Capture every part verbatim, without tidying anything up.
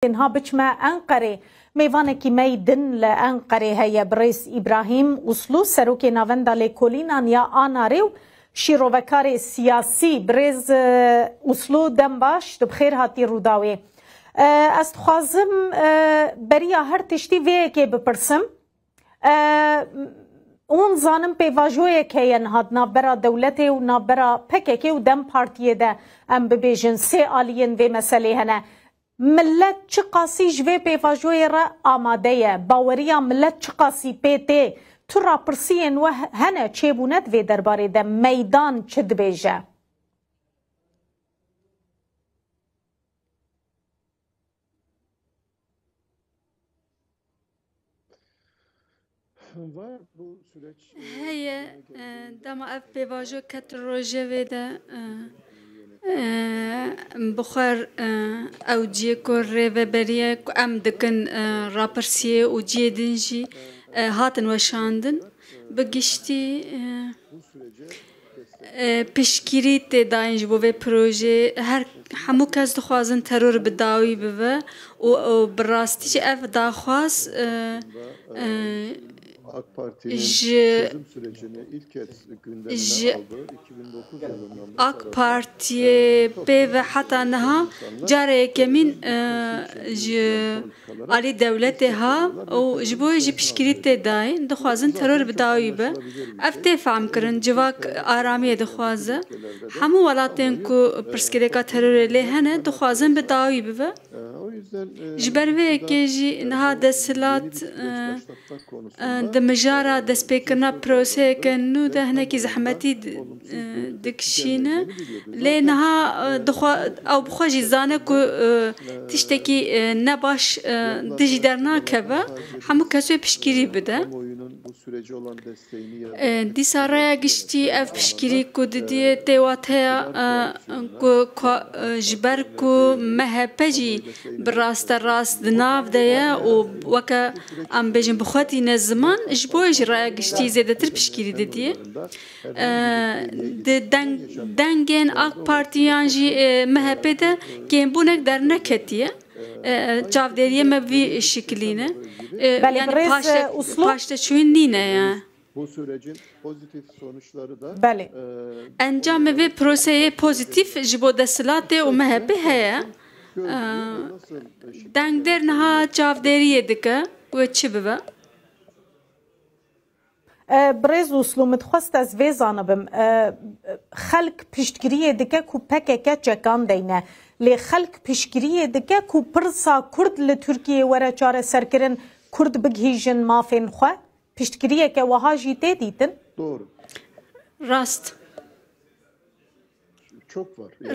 Niha biçime Enqerê. Mêvanekî me yî din li Enqerê heye, birêz Îbrahîm Uslu, serokê Navenda Lêkolînan ya Anarê û şîrovekarê siyasî. Birêz, e, Uslu, dem baş, tu bi xêr hatî Rûdawê. E, ez dixwazim, e, beriya her tiştî vê yekê bipirsim. E, hûn zanin pêvajoyek heye niha di navbera dewletê û navbera P K K û dem Partiyê de, em bibêjin, sê aliyên vê meselê hene. Millet çiqasî ji vê pêvajoyê re amade ye? Baweriya millet çiqasî pê tê? Tu rapirsiyên we hene çêbûne di vê derbarê de? Meydan çi dibêje? Heye, e, dema ev pêvajo ket rojevê de, e, e, bi xwe, e, ew ciyê ku rêveberiye ku em dikin, e, rapirsiyê û ciyê din jî, e, hatin weşandin. Bi giştî, e, e, piştgirî tê dayîn ji bo vê projeyê. Her, hemû kes dixwazin teror bi dawî bibe û, û bi rastî jî ev daxwaz, e, e, ji, ji AK Partiyê pê ve heta niha cara yekemîn, e, ji alî dewletê ha û ji bo wê jî piştgirî tê dayîn, dixwazin teror bi dawî be. Ev tê fehmkirin, civak aramiyê dixwaze. Hemû welatên ku pirsgirêka terorê lê hene, dixwazin bi dawî bibe. Ji ber vê yekê jî niha desthilat, e, e, di mijara destpêkirina proseyeke nû de hinekî zehmetî di-, e, dikişîne. Lê niha, e, dixwa-, ew bi xwe jî zane ku, e, tiştekî, e, nebaş, e, dijî dernakeve, hemû kes wê piştgirî bide. E, dîsa raya giştî ev piştgirî ku didiyê tê wateya, e, ku, ku, e, ji ber ku M H P jî bi raste rast di nav de ye û weke em bêjin bi xwe tîne ziman, ji bo wê jî raya giştî zêdetir piştgirî didiyê. E, di deng-, dengên AK Partî yan jî, e, M H P de kêmbûnek derneketiye. E, çavdêriyê me vî şiklî ne. E, Belê, yanî birêz, paşte-, e, Uslu? Paşteçûyîn nîne ya. Bu sürecin pozitif sonuçları da, Belê. E, Encamê vê proseyê pozîtîf ji bo desthilatê û M H P heye. E, dengdêr niha çavdêriyê dike ku çi bibe. E, birêz Uslu, min dixwest ez vê zanibim. E, xelk piştgiriyê dike ku P K K çekan deyne. Lê xelk piştgiriyê dike ku pirsa Kurd li Tirkiyeyê were çareserkirin, Kurd bigihîjin mafên xwe. Piştgiriyeke wiha jî tê dîtin? Doğru. Rast.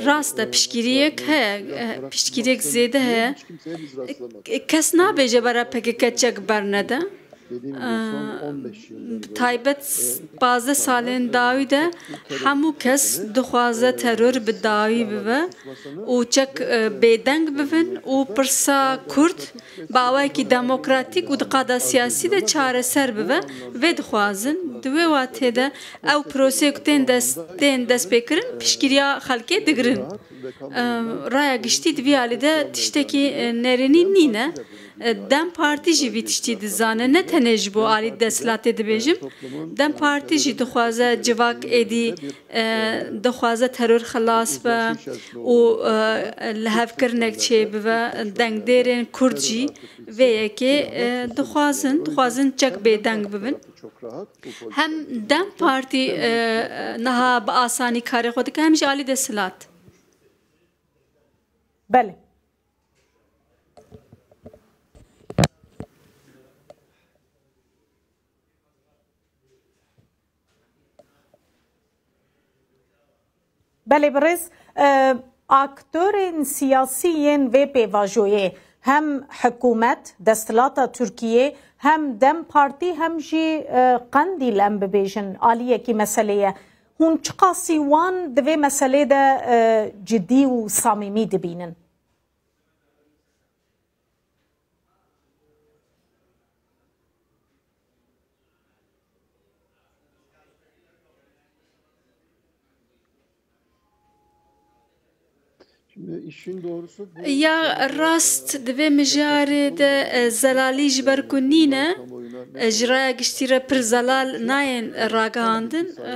Rast e, piştgiriyek heye, e, piştgiriyek zêde heye. E, kes nabêje bera P K K çek bernede. E, bi taybet pazdeh salên dawî de hemû kes dixwaze teror bi dawî bibe û çek, e, bêdeng bibin û pirsa Kurd bi awayekî demokratîk û di qada siyasî de çareser bibe, vê dixwazin. Di wê watê de ew proseyê ku tên dest, tên destpêkirin, piştgiriya xelkê digirin. Em, raya giştî di vî alî de tiştekî, e, nerênî nîne. E, dem Partî jî vî tiştî dizane, ne tenê ji bo alî desthilatê dibêjim. dem Partî jî dixwaze civak êdî, e, dixwaze teror xilas be û, e, lihevkirinek çêbibe, dengdêrên Kurd jî vê yekê, e, dixwazin, dixwazin çek bêdeng bibin. Hem dem Partî, e, niha bi asanî karê xwe dike, hem jî alî desthilat. Belê. Belê birêz, e, aktorên siyasî yên vê pêvajoyê, hem hikûmet, desthilata Tirkiyê, hem dem Partî, hem jî, e, Qendîl, em bibêjin, aliyekî meselê ye. Hûn çiqasî wan di vê meselê de, e, cidî û samîmî dibînin? Ya rast di vê mijarê de e, zelalî ji ber ku nîne, e, ji raya giştî re pir zelal nayên ragihandin. E,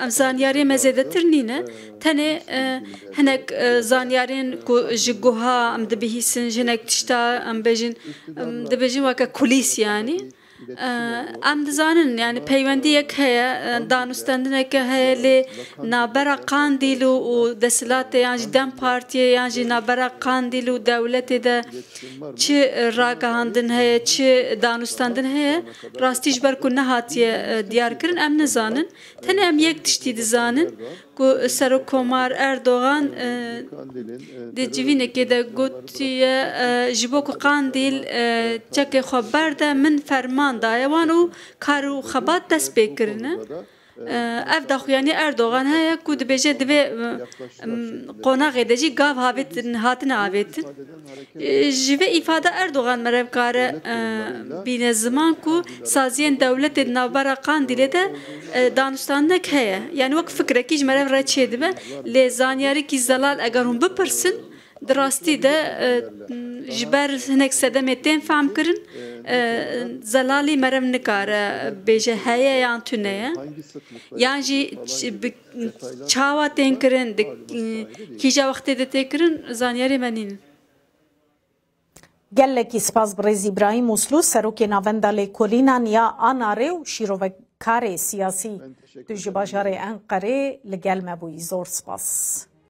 em zanyariyê me zêdetir nîne. Tenê e, hinek e, zanyariyên ku ji guha em dibihîsin, ji hinek tişta em bêjin, em dibêjin weke kulîs yanî. Em dizanin, yani peywendiyek heye, danûstendineke heye, lê navbera Qandîl û, û desthilatê yan jî DEM Partiyê yan jî navbera Qandîl û dewletê de çi ragihandin heye, çi danûstendin heye, rastî ji ber ku nehatiye, e, diyar kirin, em nizanin. Tenê em yek tiştî dizanin, ku Serokkomar Erdogan, e, di civînekê de gotiye, e, ji bo ku Qandîl, e, çekê xwe berde, min ferman daye wan û kar û xebat dest pê kirine. E, ev daxuyanî Erdogan heye ku dibêje divê, e, em, qonaxê de jî gav havêtin, hatine avêtin. E, ji vê îfade Erdogan merev kare, e, bîne ziman ku saziyên dewletê di navbera Qandîlê de, e, danûstandinek heye. Yani wek fikrekî ji merev re çêdibe. Lê zanyarîkî zelal eger hûn bipirsin, di rastî de, e, ji ber hinek sedemê tên fehm kirin, e, zelalî merev nikare bêje heye yan tune ye. Yan jî ç-, bi çawa tên kirin, di, e, kîja wextê de tê kirin, zanyarê me nînin. Gelekî spas birêz Îbrahîm Uslu, serokê Navenda Lêkolînan ya Anarê û şîrovekarê siyasî. Tu ji bajarê Enqerê li gel me bûyî. Zor spas.